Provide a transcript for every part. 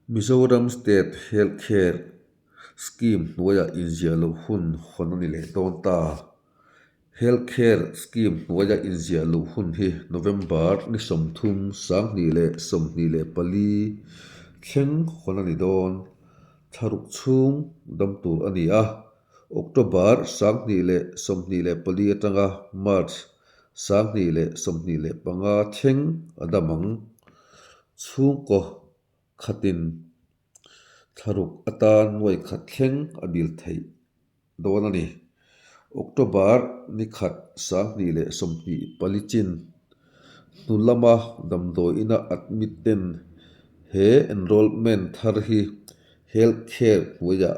Mizoram State Health Care Scheme hnuaiah inziah loh hun hawn a ni leh dawn ta. Health Care Scheme hnuaia inziah loh hun hi November ni 30 2024 thleng hawn a ni dawn. Thlaruk chhung dam tur a ni a, October 2024 atanga March 2025 thleng a dam ang. Chhungkaw khatin thlaruk atan nuai khat thleng a bil theih dawn a ni. October ni khat 2024 chin hnu lama damdawi ina admit ten he enrollment thar hi health care hnuaiah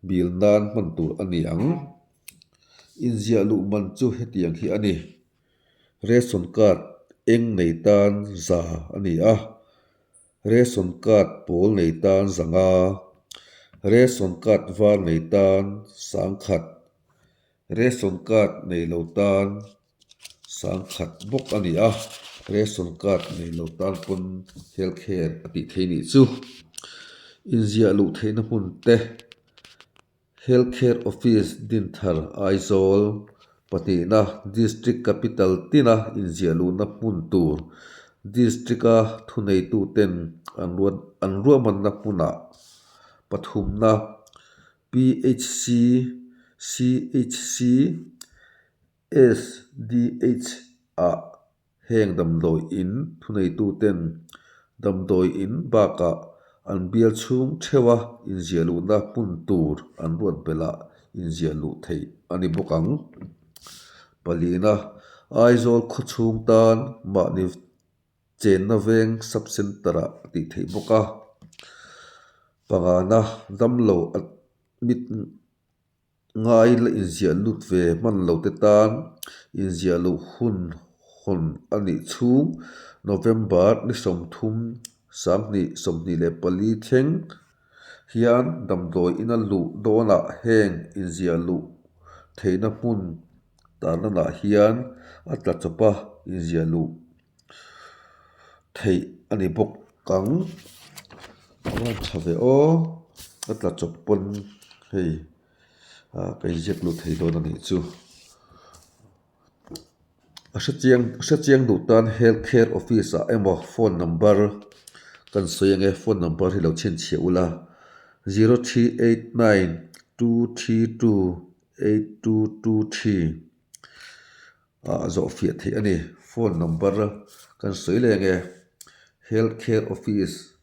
bil nan hman tur a ni ang. Inziah luh man chu hetiang hi a ni. Ration card eng nei tan za a ni a, ration card pawl nei tan zanga, ration card var nei tan sangkhat, ration card nei lo tan sangkhat bawk a ni a, ration card nei lo tan pawn health care a tih theih nih chu. Inziah luh theihna hmun te. Health Care Office Dinthar Aizawl pahnihna District Capital tina inziah luhna hmun tur District-a thuneituten an an ruahmanna hmunah pathumna PHC, CHC, SDH ah Heng damdawi in thuneituten damdawi in bakah an bial chhung theuha inziah luhna hmun tur an ruat belhah inziah luh theih a ni bawk ang. Palina, Aizawl khawchhung tan mahni chenna veng sub-centre-ah a tih theih bawk a. Pangana, damlo admit Ngai la inziah lut ve hman lo te tan inziah loh hun hawn a nih chhung November ni 30 2024 thleng hian damdawi ina luh dawnah heng inziah luh theihna hmun tarlanah hian a tla chawp a inziah luh theih a ni bawk ang. A van tha ve aw a tla chawp pawn hei ah ka inziak lut thei dawn a nih chu. A hrechiang hrechiang duh tan health care office ah emaw phone number kan sawi ang e phone number hi lo chhinchhiah ula 0389232822 3. Ah a zawh fiah theih a ni. Phone number kan sawi leh ang e. Health Care Office.